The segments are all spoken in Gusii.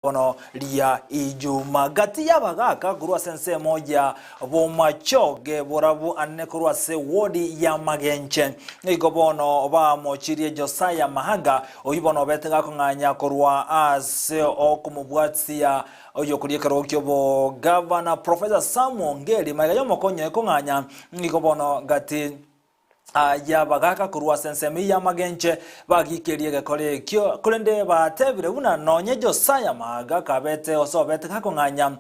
Bono ria Ijuma gati y'abagaaka korwa ase ensemo ya Bomachoge borabu anene korwa ase wodi ya Magenche. Nigo bono bamochirie Josiah Mahaga, oyio bono obete gakong'anya korwa ase okomobwatia oyokoria ekerogo ki'obogavana Professor Sam Ongeri magega y'omokonyi oye kong'anya. Nigo bono gati Aya bagaka korwa ase ensemo eyio y'amagenche, bagikeria egekora ekio, korende batebire buna nonye Josia maga kabete gose obete gakong'anya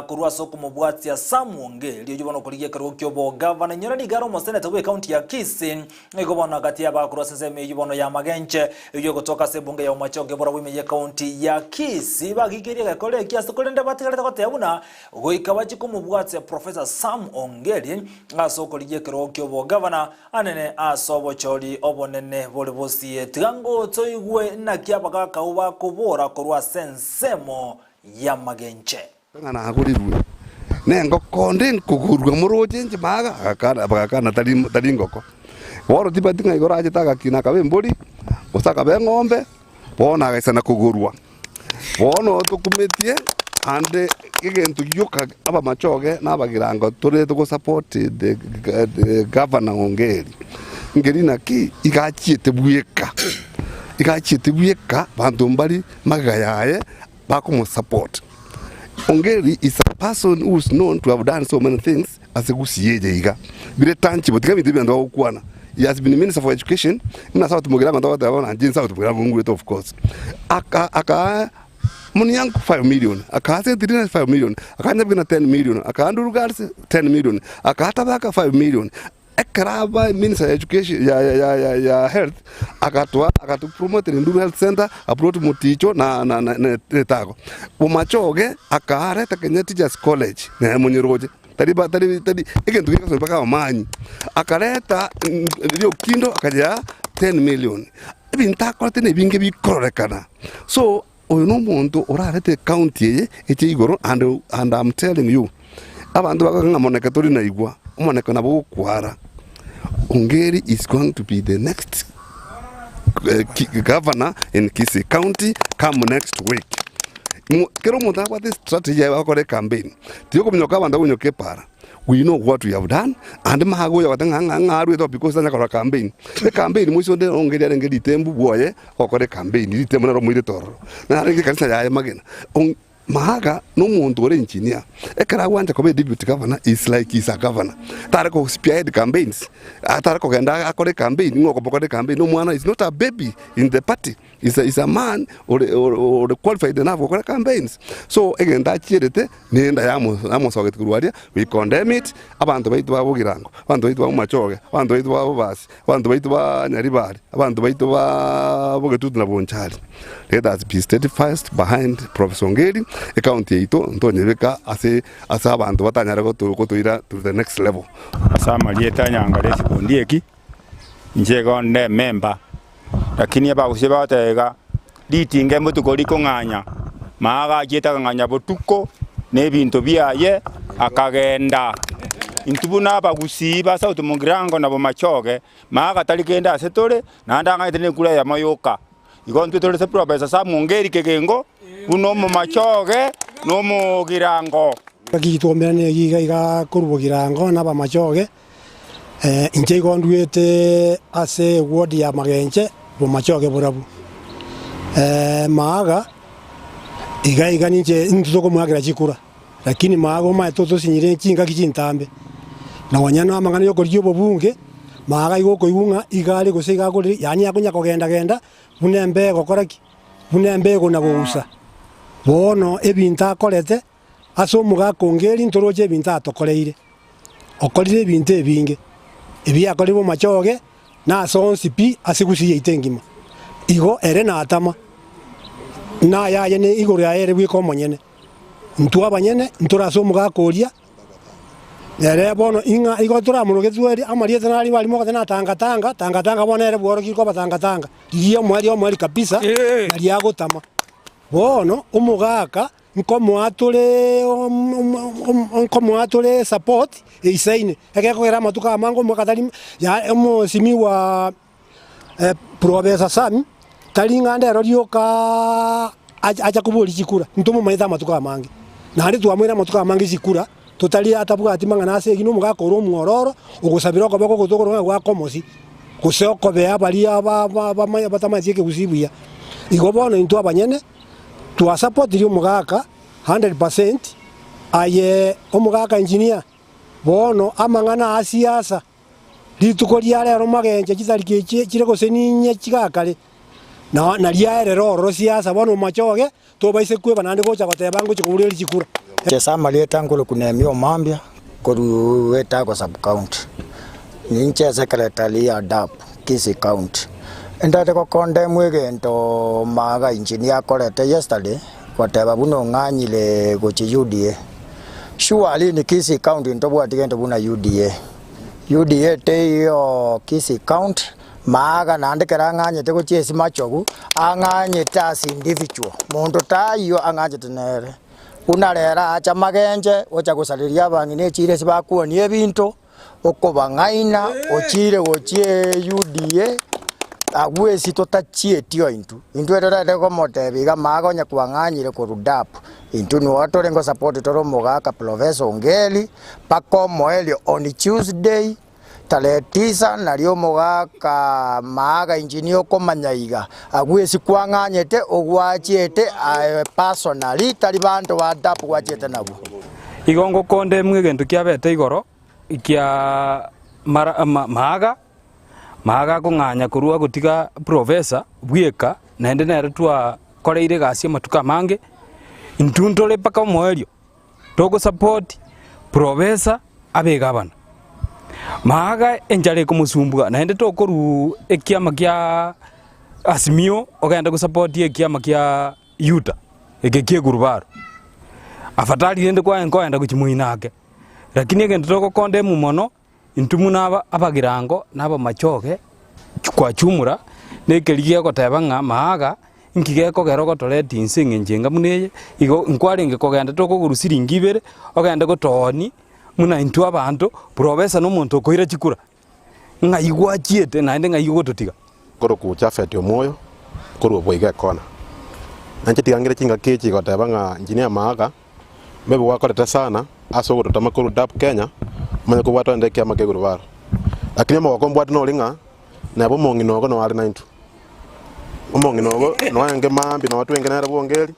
korwa ase okomobwatia Samuel, oyio bono okorigia ekerogo ki'obogavana. Inyora nigo are omoseneta bw'ekaunti ya Kisii, nigo bono agati y'abagaaka korwa ase ensemo eyio bono y'amagenche, eyio egotoka ase ebunge ya Bomachoge borobwo ime y'ekaunti ya Kisii. Bagikeria egekora ekio ase korende batigarete goteba buna Goika bachie komobwatia Professor Sam Ongeri ase okorigia ekerogo ki'obogavana anene ase obochori obonene bore bosie. Tiga ngotoigwe naki abagaaka abwo bakobora korwa ase ensemo y'amagenche. Ng'a nagorirwe nengoko onde nkogorwa moroche inche maga, agakana bagakana tari tari ngoko. Bono tibati ng'a igoro achete agakina akaba embori, gose akaba eng'ombe, bono agaisana kogorwa. Bono tokumetie ande egento gioka abamachoge na abagirango tore togosupport the the governor Ongeri, ngeri naki iga achiete bweka, iga achiete bweka banto mbari magega yaye bakomosupport. Ongeri is a person who is known to have done so many things ase gusii eye iga, bire tangible tiga ebinto ebi abanto bagokwana. He has been minister for education, buna South Mugirango togoteba bono inche South Mugirango ngwete of course. Aka akaa Muniango 5 million, akaa St. 5 million, akaa Nyabigina 10 million, akaa Nduru Girls 10 million, akaa Tabaka 5 million. Ekero aba minister ya education ya ya ya ya ya health agatoa agatu promote Nduru Health Center, apromote Moticho na na na Etago. Bomachoge akaareta Kenya Teachers College nere monyeroche. Tari ba tari tari egento gegaswa mpaka abamanyi. Akareta riokindo akayea 10 million. Ebinto akorete nebinge bikororekana. So oyo na omonto orarete ecounty eye eche igoro and and am telling you, abanto bagoka ng'a moneke tori naigwa, omoneke nabo ogokwara. Ongeri is going to be the next governor in Kisii county come next week. Kera omonto abwate estrategy yaye agokora ecampaign, tigokominyoka abanto bakominyoka epaara, we know what we have done, naende maga gocha goteba ng'a ng'a ng'a arwete oo because tanya korora campaign. Ecampaign moise onde ongeri arenge ritembu bwoye ogokora ecampaign, ritembu naro omoirete ororo, narenge ekanisa yaye magena. Maga nomonto ore engineer, ekero agwancha koba eduputy governor is like is a governor. Tare ko spearhead campaigns, atare kogenda akore ecampaign ng'a okomokora ecampaign omwana is not a baby in the party. Is a, is a man ore, ore, ore qualified enough gokora campaigns. So egento achierete nenda yamo yamosogeti korwa aria, we condemn it, abanto baito ba Bogirango, abanto baito ba Bomachoge, abanto baito ba Bobasi, abanto baito ba Nyaribari, abanto baito ba Bogetutu na Bonchari. Let us be steadfast behind Professor Ongeri, ecounty yaito ntonyebeka ase ase abanto batanyare goto gotoira to the next level. Ase amarieta a Nyangaresi Ondieki, inche igo nde ememba. Lakini abagusia bagoteba iga, Ritinga botuko rikong'anya, maa agachiete akang'anya botuko na ebinto biaye, akagenda. Intwe buna abagusii ba South Mugirango na Bomachoge, maa gatari kende ase tore, naende ang'anyete nekura eyemo yoka. Igo intwe tore Professor Sam Ongeri Kegengo, buna Omomachoge na Omogirango. Gaki twaumerane iga iga korwa Bogirango na Abamachoge. Inche igo ndwete ase eward ya Magenche, Bomachoge borabu. Maaga, iga iga ninche intwe tokomoakera chikura, lakini maaga omanyete otosinyire chingaki chintambe. Nonya na amang'ana ya okorigia obobunge, maaga igo okoigwa ng'a iga are gose iga akorire, yaani akonya kogenda genda buna embego gokora ki? Buna embego na kogusa. Bono ebinto akorete. Ase omogaka onge eri ntoroche ebinto atokoreire. Okorire ebinto ebinge, ebi akorire bomachoge, na ase onsi pi ase gusii yaito engima. Igo ere natama, na ayaye ne igoro yaye ere bweka omonyene. Intwe abanyene ntore ase omogaka oria, ere bono ing'a igo toramorogetwe eri amarieta nari barimo gose na tanga tanga, tanga tanga bono ere bworokire koba tanga tanga, riria omoerio omoerio kabisa, naria agotama. Bono omogaka Nkomoa tore nkomoa tore support eisaine, egekogera amatuko amange omwaka tari ya omosimiwa Professor Sam, tari ng'a ndero riokaaa. Acha koboria chikura, ntomomaete amatuko amange. Naende twamoira amatuko amange chikura, totari atabwati mang'ana ase eyio, na omogaka ore omwororo, ogosabera okoboko gotokora ng'a goaka omosi, gose okobea baria batamanyeti ekegusii buya. Igo bono intwe abanyene, twasapotirie omogaka hundred percent, aye omogaka engineer, bono amang'ana a siasa, Rituko ria rero magenche chitariki echi chire gose ninye chigakare, na nariaerere ororo siasa bono omachoge, tobaise kweba naende gocha goteba ngochia koboreria chikura. Chesa amarieta nkorokwa Nehemia Omambia korwa Etago sub county, ninche secretary ya DAP Kisii county. Ndate gokondemwa egento maga engineer akorete yesterday, goteba buna ong'anyire gochia UDA. Surely in Kisii county ntobwati gento buna UDA. UDA teiyo Kisii county, maaga naende ekero ang'anyete gochia ase machogu, ang'anyete as individual, monto taiyo ang'anchete nere. Buna rero aacha magenche, ocha gosareria abang'ina echiro ase bakwonia ebinto, okobang'aina ochire gochia UDA, abwo esi totachieti ointwe. Intwe torende komotebia iga maaga onye kwang'anyire korwa DAP, intwe nigo tore ngosupport tore omogaka Professor Ongeri, mpaka omoerio on Tuesday tarehe tisa nario omogaka maaga engineer okomanya iga, abwo esi kwang'anyete ogwachiete aye personally tari banto ba DAP gwachiete nabwo. Igo ngokondemwa egento kiabete igoro kia mara maaga. Maaga akong'anya korwa agotiga professor bweka naende nere twakoreire egasi amatuko amange, intwe ntore mpaka omoerio togosupport professor abe egavana. Maaga enchara ekomosumbua naende tokorwa ekiama kia Azimio ogende gosupport ekiama kia Yuda eke kia egurubaro. Afadhali rende kwaye nkoenda gochia moino ake, lakini egento togokondemwa mono. Intwe buna abagirango na abamachoge kwachumura, nekeria gegoteba ng'a maaga inki gekogera ogotoreta inse eng'encho enga buna eye, igo nkwarenge kogenda tokogorwa siringi ibere, ogende gotoonia buna intwe abanto, professor na omonto okoira chikura, ng'ai gwachiete naende ng'ai ogototiga. Korokwa Jafeti omoyo, korwa boigo ekona. Nainche tiga ngire chingaki echi goteba ng'a engineer Maaga, Maybe gwakorete sana ase ogototama korwa DAP Kenya, omanye kobwata onde ekiama kia igoro bara. Lakini omogoko mbwate nore ng'a neba omong'ina ogo noare naintwe. Omong'ina ogo noenge maambia noo twenge nere bwongeri,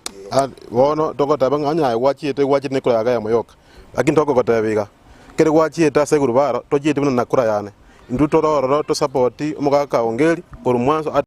bono togoteba ng'a onye aye gwachiete gwachiete na ekura yago eyemo yoka. Lakini tokogotebia iga, ekere gwachiete ase igoro bara, tochieti buna na kura yane. Intwe tore ororo to support omogaka Ongeri korwa mwanso.